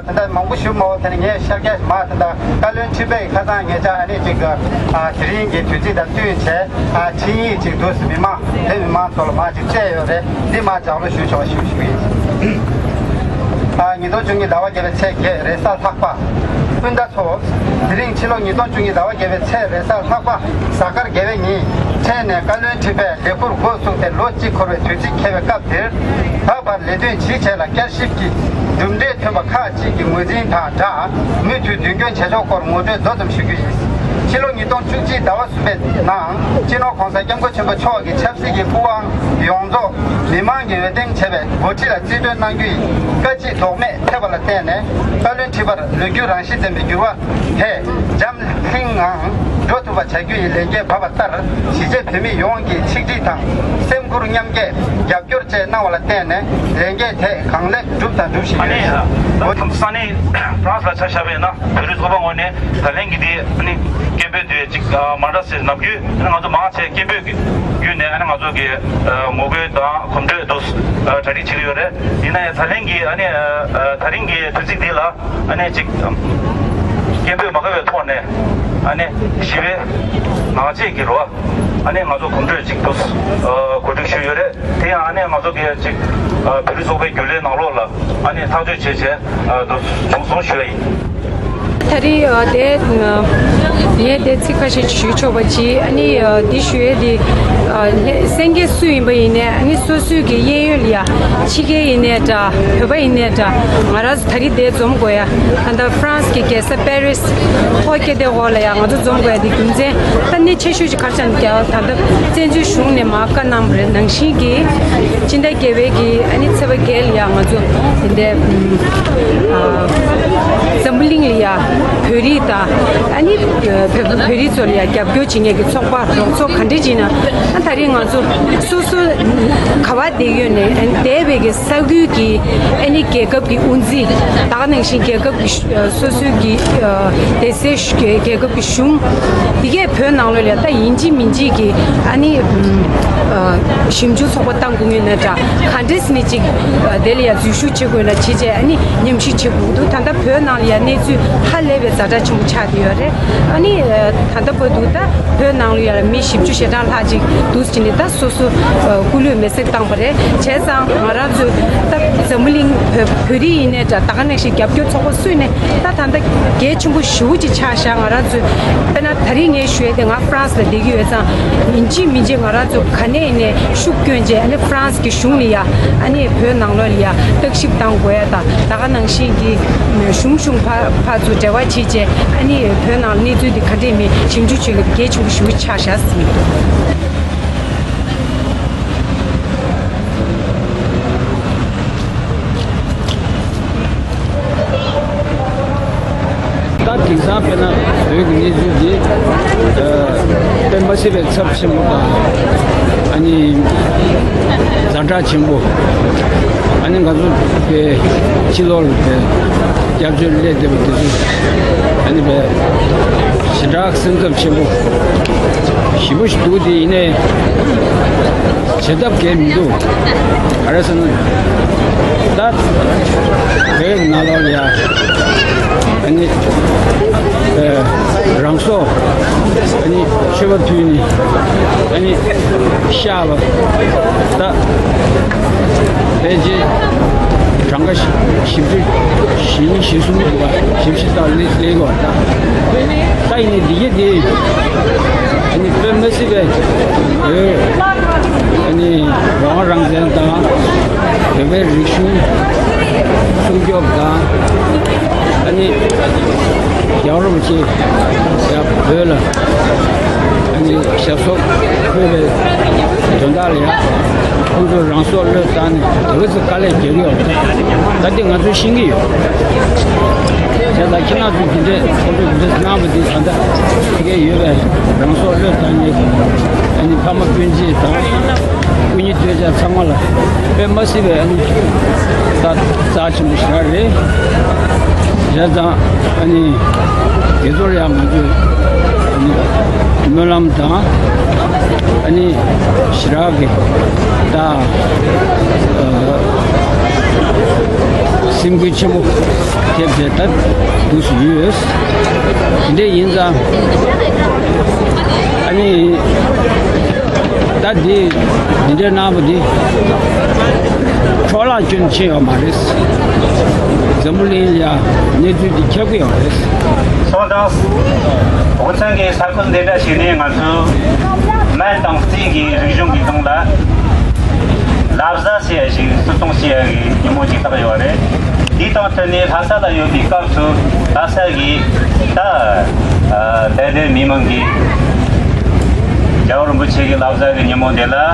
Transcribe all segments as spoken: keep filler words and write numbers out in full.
ད་ལྟ་མང་པོ་ཞུ་མ་འོ། དེ་ནས་ངས་ཤར་རྒྱས་མ་ད་ལྟ་བཀའ་བློན་ཁྲི་པའི་ཁ་སང་ངེད་ཅག་ཨ་ནི་ཅིག་གི་ཨ་དེ་རིང་གི་དུས་ཚིགས་དང་བསྟུན་བྱས་ཨ་འཕྲིན་ཡིག་ཅིག་འདུག་སེ་མི་མང་བོད་མི་མང་ཚོ་ལ་མར་ཅིག་སྤྲད་ཡོད་རེད། འདི་མར་ལྗགས་ཀློག་ཞུ་ཆོག་ཞུ་ཞུ་གི་ཡིན། ཨ་ཉིས་སྟོང་བཅུ་གཉིས་ཟླ་བ་བརྒྱད་པའི་ཚེས་བརྒྱད་རེས་གཟའ་ལྷག་པ། སྤུན་ཟླ་ཚོ། དེ་རིང་ཕྱི་ལོ་ཉིས་སྟོང་བཅུ་གཉིས་ཟླ་བ་བརྒྱད་པའི་ཚེས་རེས་གཟའ་ལྷག་པ་གཟའ་སྐར་དགེ་བའི་ཉིན་ཕྲན་ནས་བཀའ་བློན་ཁྲི་པས་ལས་ཁུར་འགོ་བཙུགས་ཏེ་ལོ་གཅིག་འཁོར་བའི་དུས་ཚིགས་འཁེལ་བའི་སྐབས་འདིར། ད་བར་ལས་དོན་ཇི་བྱས་ལ་བསྐྱར་ཞིབ་ཀྱིས་གྲུབ་འབྲས་ཐོན་པ་ཁག་ཅིག་གི་ངོས་འཛིན་དང་སྦྲགས། མུ་མཐུད་དོན་འཁྱོལ་བྱེད་ཕྱོགས་སྐོར་ངོ་སྤྲོད་མདོ་ཙམ་ཞུ་རྒྱུ་ཡིན། ཕྱི་ལོ་ཉིས་སྟོང་བཅུ་གཅིག་ཟླ་བ་གསུམ་པའི་ནང་སྤྱི་ནོར་༸གོང་ས་༸སྐྱབས་མགོན་ཆེན་པོ་མཆོག་གིས་ཆབ་སྲིད་ཀྱི་སྐུ་དབང་ཡོངས་རྫོགས་མི་མང་གིས་འོས་འདེམས་བྱས་པའི་འགོ་ཁྲིད་ལ་རྩིས་སྤྲོད་གནང་རྒྱུ་ཡི་བཀའ་ཁྲིད་ལྡོག་མེད་ཐེབས་པ་ལ་བརྟེན་ནས། བཀའ་བློན་ཁྲི་པར་ལོ་རྒྱུས་རང་བཞིན་ལྡན་པའི་འགྱུར་བ་དེ་འཇམ་ཐིང་ངང་འགྲོ་ཐུབ་པ་བྱ་རྒྱུ་ཡི་ལས་འགན་བབས་པ་ལྟར། གཞིས་བྱེས་བོད་མི་ཡོངས་ཀྱི་ཆིག་སྒྲིལ་དང་སེམས་ཁུར་མཉམ་སྐྱེད། རྒྱབ་སྐྱོར་བཅས་གནང་བ་ལ་བརྟེན་ནས་ལས་འགན་དེ་གང་ལེགས་འགྲུབ་དང་འགྲུབ་བཞིན་ཨ་ནི་ཡོད། ད་ཐམ་ས་ནི་ཧྥ་རན་སི་ལ་ཆ་བཞག་པ་ཡིན་ན། བོད་རིགས་ཚོགས་པ་ངོས་ནས་ད་ལན་གྱི་དེ་ཨ་ནི་སྐད་འབོད་དེ་ཅིག་མ་འདྲ་སེ་ནམ་རྒྱུན་ཨ་ནི་ང་ཚོ་མང་ཆེ་སྐད་འབོད་ཀྱི་བརྒྱུད་ནས་ཨ་ནི་ང་ཚོ་གི་ངོ་རྒོལ་དང་གོམ་བགྲོད་དུ་གྲ་སྒྲིག་བྱེད་ཀྱི་ཡོད་རེད། ཡིན་ན་ཡང་ད་ལན་གྱི་ཨ་ནི་ད་རིང་གི་དུས་ཚིགས་འདི་ལ་ཨ་ནི་ཅིག་སྐད་འབོད་མ་དགའ་བའི་ཐོག་ནས་ཨ་ནི་ཞི་བའི་ངང་བཅས་ཀྱི་རོ། ཨ་ནི་ང་ཚོ་གོམ་བགྲོད་ཅིག་ཏུ་གོ་སྒྲིག་ཞུས་ཡོད་རེད། དེ་ཡང་ཨ་ནི་ང་ཚོ་གི་ཅིག་བོད་རིགས་ཚོགས་པའི་རྒྱུན་ལས་ནང་ལོགས་ལ་ཨ་ནི་ཐག་གཅོད་བྱས་བྱས་དུ་བྱུང་སོང་ཞུ་བ་ཡིན། ད་རེས་ཨ་དེ་ངས་དེ་ཚིག་ཁ་ཤས་ཞུ་ཆོག་པ་ཅིག་ཨ་ནི་ཨ་འདི་ཞུ་ཡས་དེ་ཨ་ལྷ་གསན་མཁན་སུ་ཡིན་པ་ཡིན་ནའི་ཨ་ནི་སོ་སོའི་གི་གཡས་གཡོན་ལ་ཡ་ཕྱི་རྒྱལ་ཡིན་ནའི་འདྲ། བོད་པ་ཡིན་ནའི་འདྲ། ང་རང་ད་རེས་དེ་འཛོམས་དགོས་ཡ། ད་ལྟ་ཧྥ་རན་སི་གི་རྒྱལ་ས་པེ་རི་སི་ཐོག་ཁེ་ཏེ་འོག་ལ་ཡང་ང་ཚོ་འཛོམས་དགོས་ཡ་དེ་རྒྱུ་མཚན་ད་གནད་ཆེ་ཤོས་ཅིག་ག་རེ་ཆགས་ཀྱང་ད་ལྟ་བཙན་བྱོལ་གཞུང་ནས་མར་བཀའ་གནང་བ་རེད། ནང་བཞིན་གྱི་སྤྱི་ཟླ་བརྒྱད་པའི་གི་ཨ་ནི་ཚེས་པ་བརྒྱད་ལ་ཡང་ང་ཚོ་དེ་འདྲའི་ཨ་འཛམ་བུ་གླིང་ལ་ཡ་བོད་རིགས་དང་ཨ་ནི་བོད་བོད་རིགས་ཚོ་ལ་ཡ་རྒྱབ་སྐྱོར་བྱེད་མཁན་གྱི་ཚོགས་པ་རོགས་ཚོགས་ག་འདྲ་ཅིག་ན། ཨ་ད་རེས་ང་ཚོ་སོ་སོ་ག་བ་བསྡད་ཡོད་ནས་ཨ་ནི་བསྡད་པའི་གི་ས་ཁུལ་གྱི་ཨ་ནི་རྒྱལ་ཁབ་ཀྱི་དབུ་འཛིན། ད་ག་ནང་བཞིན་རྒྱལ་ཁབ་ཀྱི་སོ་སོའི་གི་སྡེ་སྲིད་རྒྱལ་ཁབ་ཀྱི་གཞུང་། དེ་གས་བོད་ནང་ལོགས་ལ་ད་ཡིན་གཅིག་མིན་གཅིག་གི་ཨ་ནི་ཞིབ་འཇུག་ཚོགས་པ་བཏང་དགོས་ངེས་ན་འདྲ། ག་འདྲས་ནས་ཅིག་དེ་ལ་ཡ་འཛུལ་ཞུགས་བྱེད་དགོས་ན་བྱེད་བྱས་ཨ་ནི་ཉམས་ཞིབ་བྱེད་དགོས་འདུག་ད་ལྟ་བོད་ནང་ལ་ཡ་གནས་ཚུལ་ཧ་ལས་པའི་ཛ་དྲག་ཆེན་པོ་ཆགས་བསྡད་ཡོད་རེད། ཨ་ནི་ད་ལྟ་བར་དུ་ད་བོད་ནང་ལ་ཡ་མི་བཞི་བཅུ་ཞེ་གྲངས་ལྷག་ཅིག་འདུག་ཟེར་ནས་ད་སོ་སོ་སྐུ་ལུས་མེ་བསྲེགས་བཏང་བ་རེད། བྱས་ཙང་ང་རང་ཚོ་ད་འཛམ་བུ་གླིང་བོད་བོད་རིགས་ཡིན་ནའི་འདྲ། ད་ག་ནང་བཞིན་རྒྱབ་སྐྱོར་ཚོགས་པ་སུ་ནས་ད་ད་ལྟ་གལ་ཆེན་པོ་ཞེ་པོ་ཅིག་ཆགས་བཞག་ང་རང་ཚོས་དཔེར་ན་ད་རིང་ངས་ཞུ་ཡས་དེ་ང་ཧྥ་རན་སི་ལ་བསྡད་ཀྱི་ཡོད་ཙང་ཡིན་གཅིག་མིན་གཅིག་ང་རང་ཚོ་ག་ནས་ཡིན་ནའི་ཤུགས་བསྐྱོན་བྱས་ཨ་ནི་ཧྥ་རན་སི་གི་གཞུང་ལ་ཡ་ཨ་ནི་བོད་ནང་ལོགས་ལ་ཡ་བརྟག་ཞིབ་བཏང་དགོས་ཡ་དང་། ད་ག་ནང་བཞིན་གྱི་གཞུང་གཞུང་ཕར་ཕར་ཚུར་འབྲེལ་བ་བྱེད་བྱས་ཨ་ནི་བོད་ནང་གནས་ཚུལ་འདི་ག་འདྲས་མེད་ཞིབ་འཇུག་བྱེད་ཡ་དེ་གལ་ཆེན་པོ་ཞེ་པོ་ཆགས་བཞག་ཟིན། ད་དེང་སང་དཔེར་ན་བོད་ཀྱི་གནས་ཚུལ་འདི་ཨ་དཔེ་མ་སྲིད་པའི་ཚབས་ཆེན་པོ་དང་ཨ་ནི་ཛ་དྲག་ཆེན་པོ། ཨ་ནི་ང་ཚོ་དཔེ་ཕྱི་ལོགས་ལ་དཔེ་སྐྱབས་བཅོལ་སླེབས་བསྡད་པ་དེ་ཚོ་ཨ་ནི་དཔེ་ཞེ་དྲག་སེམས་འཚབ་ཆེན་པོ་ཞེ་པོ་ཞིག་འདུག་དེ་ཡིན་ནའི་བྱེད་ཐབས་གལ་མི་འདུག་ག་རེ་ཟེར་ན་ད་བོད་ནང་ལོགས་ལ་ཡ་ཨ་ནི་ཨ་རང་སྲོག་ཨ་ནི་མཆོད་པ་ཕུལ་ནས་ཨ་ནི་བཤགས་པ་ད་ཕལ་ཆེར་གྲངས་ཀ་བཞི་བཅུ་ཞེ་གཉིས་ཞེ་གསུམ་འདུག་པ། བཞི་བཅུ་ཞེ་ལྔ་སླེབས་སླེབས་ཀྱི་ཡོད་པ་ད། ད་ཡིན་ནའི་འདི་གས་དེ་ཨ་ནི་དཔེ་མ་སྲིད་པའི་བོད་ཨ་ནི་རང་དབང་རང་བཙན་དང་བོད་པའི་རིག་གཞུང་སྲུང་སྐྱོབ་དང་ཨ་ནི་རྒྱལ་བ་རིན་པོ་ཆེ་ཡ་བོད་ལ་ ཞབས་སོར་འཁོད་པའི་དོན་དག་ལ་ཡང་ཁོང་ཚོས་རང་སྲོག་བློས་བཏང་ནས་དེ་ག་ཚོད་དཀའ་ལས་རྒྱག་གི་ཡོད་རེད། ད་དེ་ང་ཚོས་ཤེས་ཀྱི་ཡོད། བྱས་ཙང་ཁྱེད་རང་ཚོས་འདི་འདྲས་ཁོང་ཚོས་འདི་འདྲས་གནང་བ་འདི་ད་ལྟ་ཕ་གིར་ཡོད་པའི་རང་སྲོག་བློས་བཏང་མཁན་ཨ་ནི་ཕ་མ་སྤུན་མཆེད་དང་སྐུ་ཉིད་སྟོད་ཆ་ཚང་མ་ལ་དཔེ་མ་སྲིད་པའི་ཨ་ནི་ད་རྩ་ཆེན་པོ་ཞིག་རེད། བྱས་ཙང་ཨ་ནི་དེ་ཚོར་ཡང་ང་ཚོས་ཨ་ནི་སྨོན་ལམ་དང་ཨ་ནི་ཞེ་དྲག་གི་ད་སེམས་འགུལ་ཆེན་པོ་ཐེབས་བྱས་ད་འདུག་སེ་ཡོད། དེ་འདྲ་ཡིན་ཙང་ཨ་ནི། ད་འདི་འདི་འདྲའི་གནང་བ་འདི་འཕྲོ་བརླག་སྐྱོན་ཕྱིན་ཡོད་མ་རེད། འཛམ་བུ་གླིང་ལ་གནས་ཚུལ་འདི་ཁྱབ་ཀྱི་ཡོད་རེད། སོང་ཙང་། འོ་ཚང་གི་ས་ཁུལ་འདི་འདྲ་ཞིག་ནས་ང་ཚོས་སྨན་དང་རྩིས་ཀྱི་རིག་གཞུང་གི་སྟེང་ལ་ལབ་ཟ་ཟེར་ཡ་ཞིག་བརྩི་མཐོང་བྱེད་ཡ་གི་ཉིན་མོ་ཅིག་བཏགས་ཡོད་རེད། དེའི་དང་བསྟུན་ནས་ལྷ་ས་ལ་ཡོད་པའི་སྐབས་སུ་ལྷ་ས་གི་ད་ཨ་དད་ལྡན་མི་མང་གིས་རྒྱལ་བ་རིན་པོ་ཆེ་གི་ལབ་ཟ་གི་ཉིན་མོ་འདི་ལ་ཨ་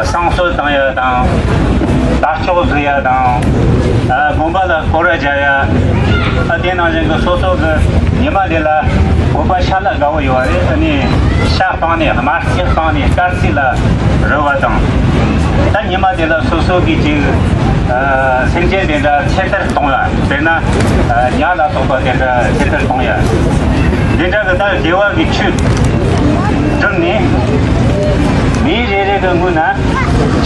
བསང་གསོལ་བཏང་ཡ་དང་། དར་ལྕོག་འཛུགས་ཡ་དང་། ཨ་དགོན་པ་ལ་སྐོར་ར་རྒྱག་ཡ། ཨ་དེ་ནང་བཞིན་གི་སོ་སོ་གི་ཉི་མ་འདི་ལ་བོད་པ་ཤ་ལ་དགའ་བོ་ཡོད་རེད། ཨ་ནི་ཤ་སྤངས་ནས་དམར་རྩི་སྤངས་ནས་དཀར་རྩི་ལ་རོལ་བ་དང་། ད་ཉི་མ་དེ་ལ་སོ་སོ་གི་ཅིག་ཨ་སེམས་ཅན་དེ་འདྲ་ཚེ་ཐར་གཏོང་ཡ། དཔེར་ན་ཨ་ཉ་ལ་སོགས་པ་དེ་འདྲ་ཚེ་ཐར་གཏོང་ཡ། དེ་འདྲ་གི་ད་དགེ་བ་གི་ཆོས་བསྒྲུབས་ནས་མི་རེ་རེ་གི་ངོས་ན་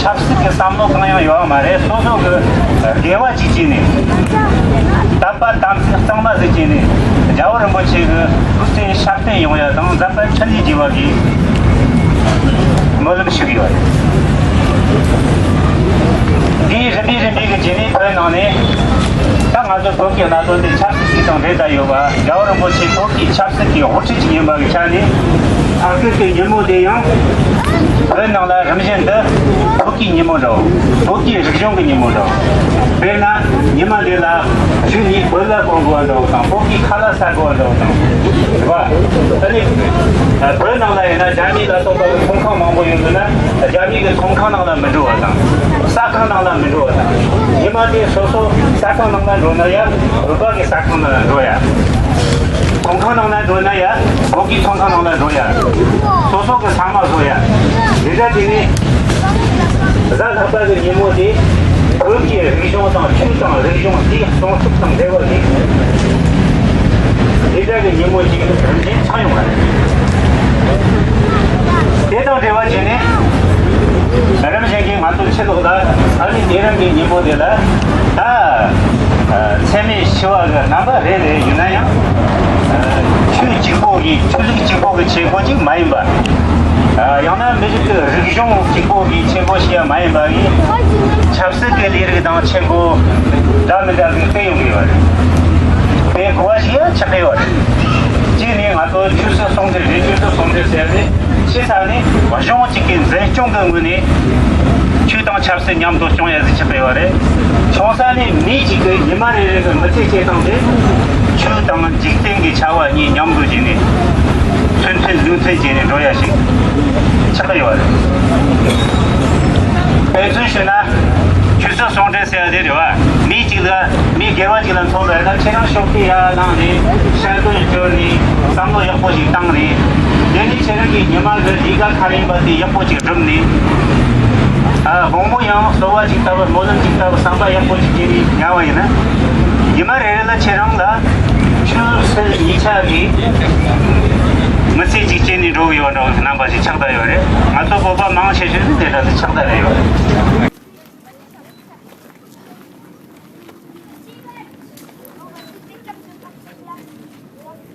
ཆབ་སྲིད་ཀྱི་བསམ་བློ་གང་ཡང་ཡོད་མ་རེད། སོ་སོ་གི་དགེ་བ་ཅིག་བྱས་ནས་དད་པ་དམ་ཚིག་གཙང་མ་ཟིག་བྱས་ནས་རྒྱལ་བ་རིན་པོ་ཆེ་གི་སྐུ་ཚེ་ཤར་བརྟན་ཡོང་ཡ་དང་མཛད་པ་འཕྲིན་ལས་རྒྱས་པ་གི་སྨོན་ལམ་ཞུ་གི་ཡོད་རེད། དེའི་རིམ་པས་རིམ་པས་ཀྱི་རྗེས་ནས་བོད་ནང་ནས་ད་ང་ཚོ་བོད་ཀྱི་གནད་དོན་དེ་ཆབ་སྲིད་ཅིག་དང་འབྲེལ་བསྡད་ཡོད་པ། རྒྱལ་བ་རིན་པོ་ཆེ་བོད་ཀྱི་ཆབ་སྲིད་ཀྱི་དབུ་ཁྲིད་ཅིག་ཡིན་པ་གི་ཆ་ནས་ད་སྐབས་ཀྱི་ཉིན་མོ་དེ་ཡང་བོད་ནང་ལ་རིམ་བཞིན་དུ་བོད་ཀྱི་ཉིན་མོ་འདྲ་བོ། བོད་ཀྱི་རིག་གཞུང་གི་ཉིན་མོ་འདྲ་བོ། དཔེར་ན་ཉི་མ་འདི་ལ་གཞུག་ནས་བོད་ལྭ་གོན་དགོས་པ་འདྲ་བོ་དང་། བོད་ཀྱི་ཁ་ལག་ཟ་དགོས་པ་འདྲ་བོ་དང་། རེད་པ། ཨ་ནི་བོད་ནང་ལ་ཡིན་ན་རྒྱ་མི་ལ་སོགས་པ་གི་ཚོང་ཁང་མང་པོ་ཡོད་འདུག་ན། རྒྱ་མི་གི་ཚོང་ཁང་ནང་ལ་མི་འགྲོ་བ་དང་། ཟ་ཁང་ནང་ལ་མི་འགྲོ་བ་དང་། ཉི་མ་དེ་སོ་སོ་ཟ་ཁང་ནང་ལ་འགྲོ་ན་ཡ། བོད་པ་གི་ཟ་ཁང་ནང་ལ་འགྲོ་ཡ། ཚོང་ཁང་ནང་ལ་འགྲོ་ན་ཡ། བོད་ཀྱི་ཚོང་ཁང་ནང་ལ་འགྲོ་ཡ། སོ་སོ་གི་ཟ་མ་བཟོ་ཡ། དེ་འདྲ་དེ་ནི་གཟའ་ལྷག་པ་གི་ཉིན་མོ་དེ་བོད་ཀྱི་རིག་གཞུང་དང་ཆོས་དང་རིག་གཞུང་དེའི་སྲུང་སྐྱོབ་དང་འབྲེལ་བ་ཡོད། དེ་འདྲ་གི་ཉིན་མོ་ཅིག་རིམ་བཞིན་ཆགས་ཡོང་བ་རེད། དེ་དང་འབྲེལ་བ་བྱས་ནས་རིམ་བཞིན་གྱི་ང་ཚོ་ཕྱི་ལོགས་ལ་ཨ་ནི་དེ་རིང་གི་ཉིན་མོ་དེ་ལ་ད་འཚེ་མེད་ཞི་བ་གི་རྣམ་པ་རེ་རེ་ཡིན་ན་ཡང་ཆོས་གཅིག་པོ་གི་ཆོས་ལུགས་གཅིག་པོ་གི་ཆེད་དོན་ཅིག་མ་ཡིན་པ། ཡང་ན་མི་རིགས་ཀྱི་རིག་གཞུང་གཅིག་པོ་གི་ཆེད་དོན་ཞིག་མ་ཡིན་པ་གི་ཆབ་སྲིད་ཀྱི་ལས་རིགས་དང་ཆེད་དོན་འདྲ་མི་འདྲ་ཟིག་སྤེལ་ཡོང་གི་ཡོད་རེད། དེ་གོ་བ་ཞིག་ཡང་ཆགས་ཀྱི་ཡོད་རེད། གཅིག་ནས་ང་ཚོ་ཆོས་སྲིད་ཟུང་འབྲེལ་རེད། ཆོས་སྲིད་ཟུང་འབྲེལ་ཟེར་ནས་ཕྱི་ས་ནས་གཞུང་གཅིག་གི་འཛིན་སྐྱོང་གི་ངོས་ནས་ཆོས་དང་ཆབ་སྲིད་མཉམ་དུ་སྐྱོང་ཡ་ཟིག་ཆགས་ཀྱི་ཡོད་རེད། ཆུང་ས་ནས་མི་གཅིག་གི་ཉི་མ་རེ་རེ་གི་མི་ཚེ་སྐྱེལ་སྟངས་དེ་ཆོས་དང་འཇིག་རྟེན་གྱི་བྱ་བ་གཉིས་མཉམ་དུ་བྱས་ནས་ཚུལ་མཐུན་ལུགས་མཐུན་བྱས་ནས་འགྲོ་ཡ་ཞིག་ཆགས་ཀྱི་ཡོད་རེད། དཔེ་མཚོན་ཞུས་ན་ཆོས་སྲིད་ཟུང་འབྲེལ་ཟེར་ཡ་དེ་རེད་བ། མི་གཅིག་ལ་མི་སྒེར་བ་གཅིག་ལ་མཚོན་པ་ཡིན་ན། ཁྱེད་རང་ཤོག་དྲིལ་ཡར་བླངས་ནས་ཤར་འདོན་བསྐྱུར་ནས་བསམ་བློ་ཡག་པོ་ཞིག་བཏང་ནས། དེ་ནས་ཁྱེད་རང་གི་ཉི་མ་གི་ལས་ཀ་ག་རེ་ཡིན་པ་དེ་ཡག་པོ་ཞིག་བསྒྲུབས་ནས། ཨ་དགོང་མོ་ཡང་གསོལ་བ་ཅིག་བཏབ་པ། སྨོན་ལམ་ཅིག་བཏབ་པ། བསམ་པ་ཡག་པོ་ཞིག་བྱས་ནས་ཉལ་བ་ཡིན་ན། ཉི་མ་རེ་རེ་ལ་ཁྱེད་རང་ལ་ཆོས་སྲིད་གཉིས་ཆ་གི་མི་ཚེ་ཅིག་སྐྱེལ་ནས་འགྲོ་གི་ཡོད་འདྲ་བོ་རྣམ་པ་ཞིག་ཆགས་བསྡད་ཡོད་རེད། ང་ཚོ་བོད་པ་མང་ཆེ་ཤོས་དེ་འདྲ་ཞིག་ཆགས་བསྡད་ཡོད་རེད།